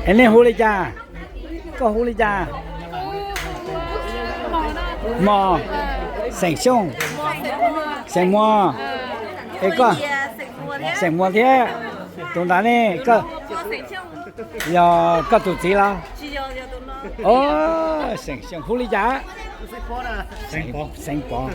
Es nej hu li cas? Koj hu li cas? Mos, xeem Xyooj, xeem Muas. Es koj? Xeem Muas thiab. Tus ntawd ne, koj yog koj tus txiv los? Xeem Xyooj hu li cas? Xeev Pov.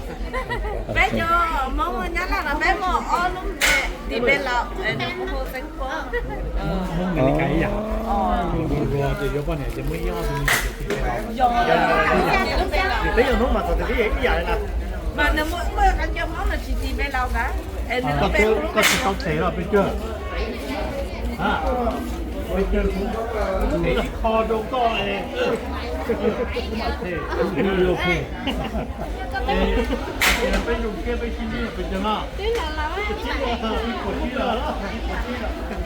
Koj tsis tau them los peb cog, peb cog, ib qho rau koj, peb zoo siab peb sib ntsib peb cog no.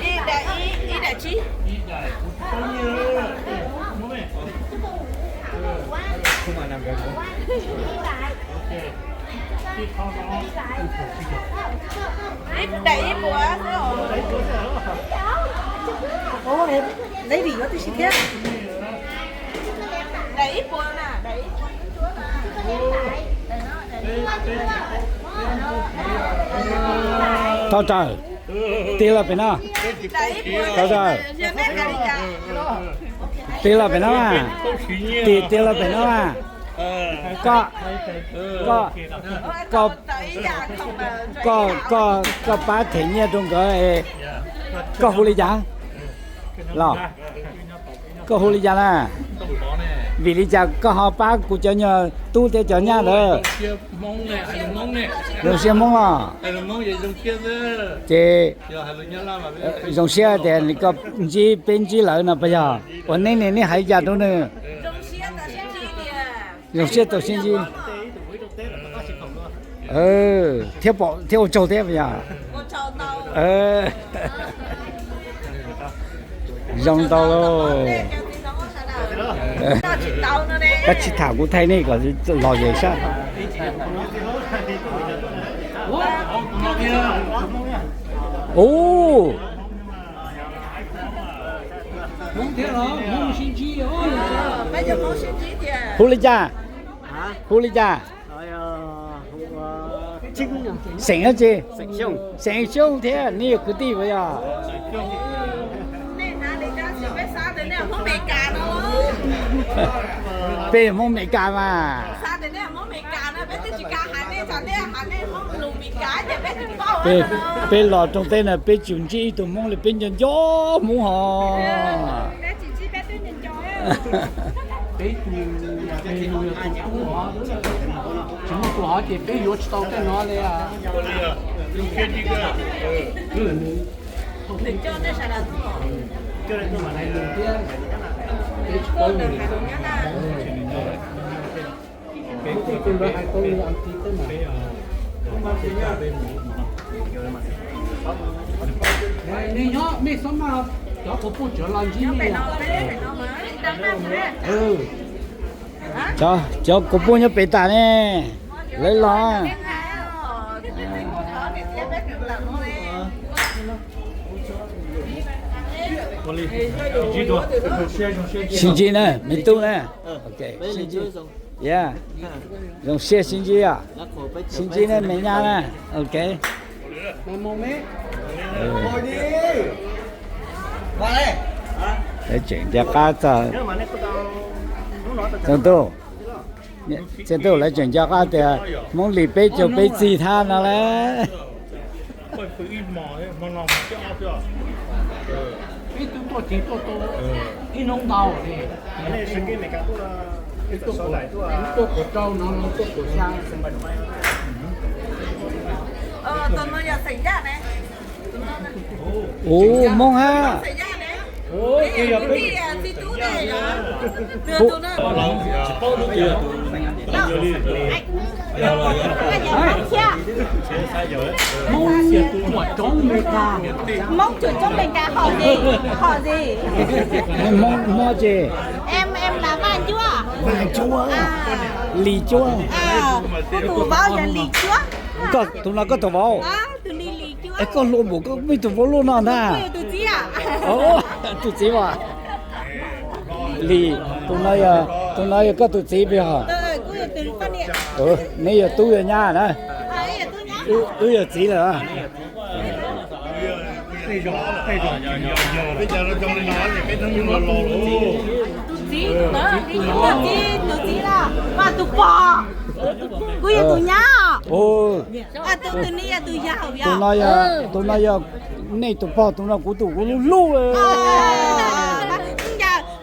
Ib daim ib, ib daim tsib. Ib daim ib puas? Lady yuav tib si thiab. Daim ib puas na, daim ib puas. Tau raws. Tig los pem no. Tau raws. Tig los pem no. Tig, tig los pem no. Koj, koj, koj, koj, koj pab them nyiaj rau nkawd, koj hu li cas los? Koj hu li cas na? Vim li cas koj ho pab kuv cov nyuag tub thiab cov nyab ntawd? Zoo siab Hmoob los? Ces zoo siab tias koj ntsib, peb ntsib lawv no puas yog? Ua neej ne nej hais li cas rau nws? Zoo siab tau sib ntsib. Thiab pom thiab ua tsaug thiab puas yog? Zoo ntau lauj. Koj tsis tham kuv thaij nej kom los zem sab. Ub, hu li cas? Hu li cas? Xeem dab tsi? Xeem Xyooj thiab, nej yog kwv tij puas yog? Peb yog Hmoob Amelikas mas. Peb los rooj teb no peb tsis ntsib ib tug Hmoob li, peb nco nco Hmoob hos. Tsis muaj tus hov ces peb yuav tsis tau tej no li. Peb tsis paub li. Peb kuj tu lawv hais tau li as thiv tej mas. Nej nyob mej xob maj, cov kuv puj tseem los ntsib mej. Cov kuv puj nyob pem tas ne, lawv los. Sib ntsib na me tub na. Zoo siab sib ntsib os. Sib ntsib na me nyab na. Ok. Tseem nco qab txog. Txiv ntuj, lawv tseem nco qab tias Hmoob Lis peb caug peb txig thab no lawm. Tus no yog Xeem Yaj ne. Tus no Hmoob hab. Hmoob tsuam tsoob Amelikas. Hmoob tsuam tsoob Amelikas hom gì? Hom gì? Hmoob, Hmoob tsi? Em, em là Vaj Nchuab. Vaj Nchuab. Lis Cuab. Kuv tus vauv yog Lis Cuab. Koj tus no koj tus vauv. Es koj hluas npaum koj muaj ib tug vauv luaj no ntag. Tus txiv as. Lis, tus no yog koj tus txiv puas yog? Neb yog tub yog nyab na? Wb yog txiv lawm. Kuv yog tus nyab. Tus no yog nej tus pog, tus no kuv tus kuv hlub hlub.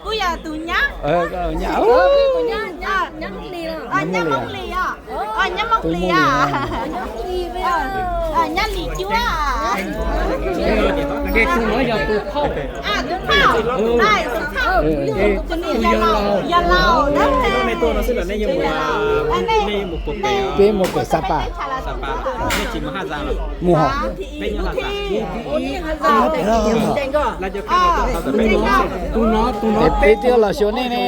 Kuv yog tus nyab. Nyab Hmoob Lis os. Nyab Hmoob Lis os. Nyab Lis Cuab. Tus phauj, tus phauj, tus phauj, tus ni yog laus, yog laus. Peb mus pem Xab Pas. Mus hov. Peb twb los xyuas nej ne.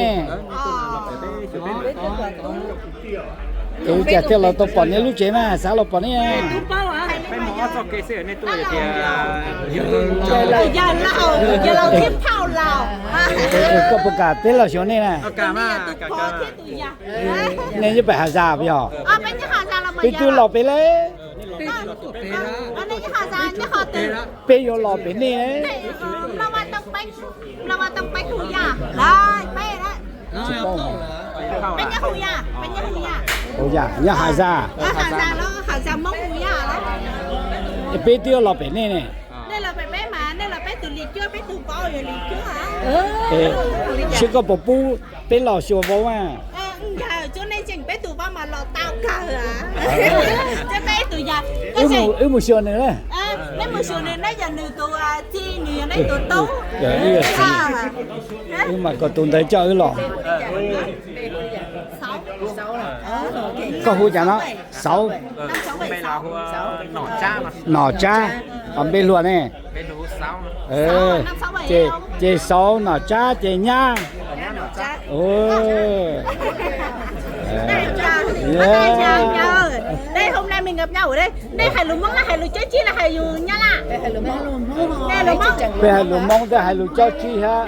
Ua cas thiaj los tau pom nej lub tsev na, xav los pom nej. Koj puas kam peb los xyuas nej na? Nej nyob pem Has Zas puas yog? Peb twb los pem lawm. Peb yuav los pem nej. Tsis paub. Nyob Has Zas. Peb twb los pem nej ne. Seb koj puas pub peb los xyuas vauv a? Wb mus xyuas nws na. Wb mam kom tus ntawd coj wb los. Koj hu cas no? Xauv. Nom Tsab, npe hluas ne. Ces Xauv, Nom Tsab ces Nyab. Peb hais lus Hmoob thiab hais lus Cob Tsib thiab.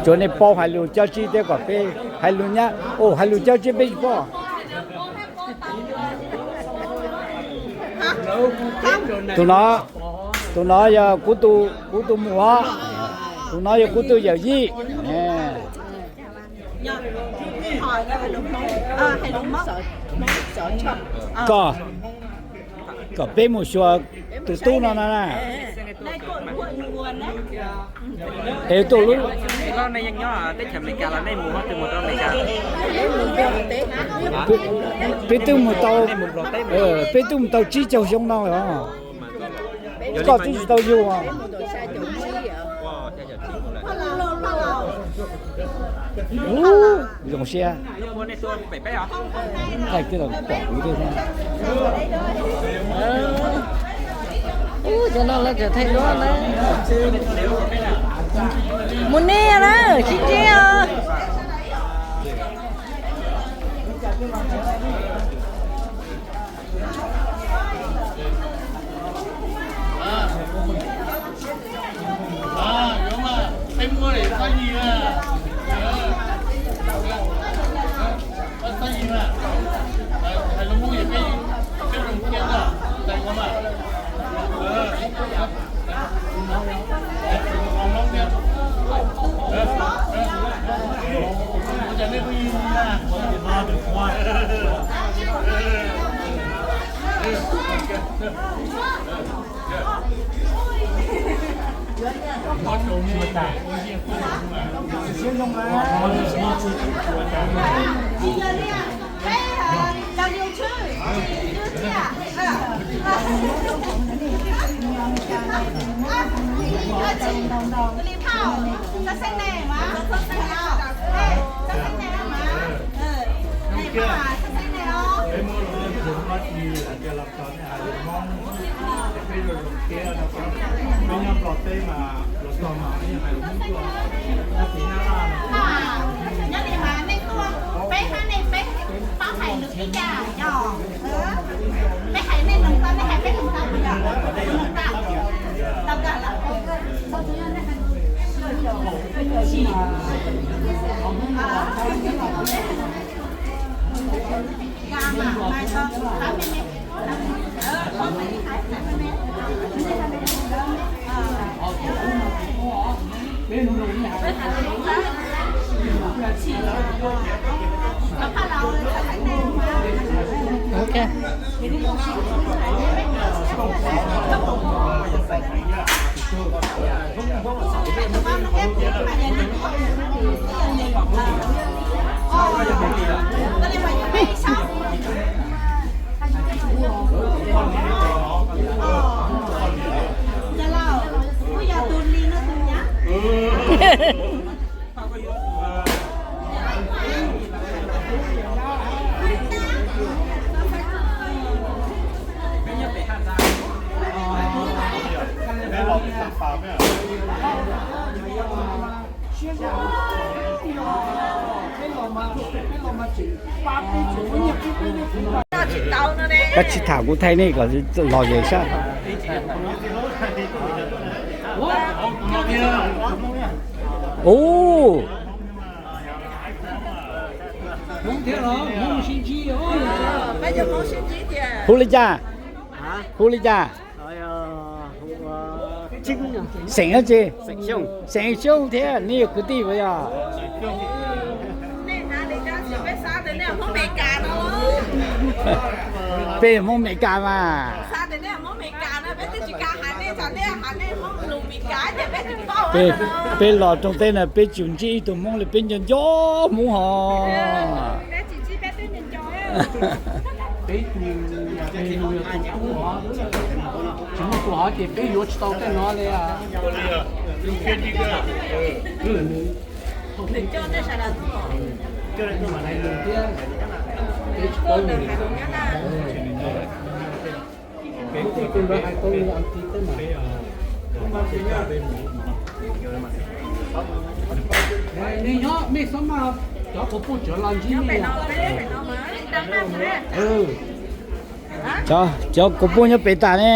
Tsuav nej paub hais lus Cob Tsib thiab kom peb hais lus Nyab, hais lus Cob Tsib peb tsis paub. Tus no, tus no yog kuv tus, kuv tus muam, tus no yog kuv tus yawm yij. Koj, kom peb mus xyuas tus tub no no na. Es tuaj lub, peb twb mus tau, peb twb mus tau tsib caug xyoo no los. Koj twb tsis tau yug. Zoo siab. Thaij kiag los pom kuv thiab. Ub, cov no lawv tseem thaij duab na. Mus nej na, sib ntsib os. Nyob li mas nej tuaj, peb hab nej peb paub hais lus ib yam yog, peb hais nej noog tau, nej hais peb noog tau, noog tau, tau kawg lawm. Ok. Koj tsis tham kuv thaij nej kom lom zem sab. Ub. Hu li cas? Hu li cas? Xeem dab tsi? Xeem Xyooj thiab, nej yog kwv tij puas yog? Peb Hmoob Amelikas mas. Peb, peb los rooj teb na peb tsis ntsib ib tug Hmoob li, peb nco nco Hmoob hos. Tsis muaj tus hov ces peb yuav tsis tau tej no li. Nej nyob mej xob maj, cov kuv puj tseem los ntsib nej. Cov kuv puj nyob pem tas ne.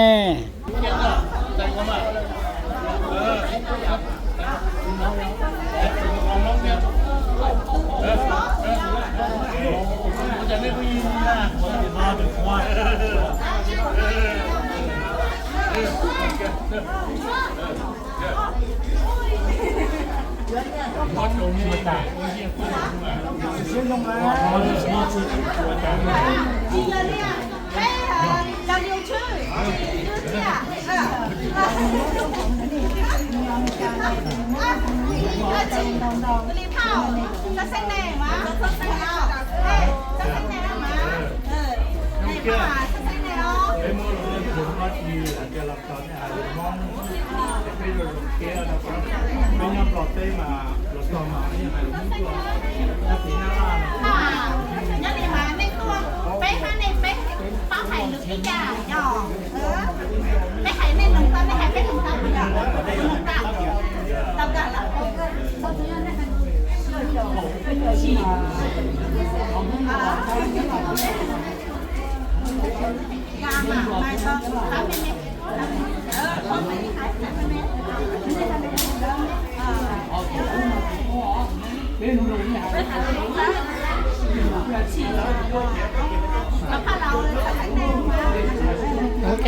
Nyob li mas nej tuaj, peb hab nej peb paub hais lus ib yam yog, peb hais nej noog tau, nej hais peb noog tau, noog tau, tau kawg lawm. Ok.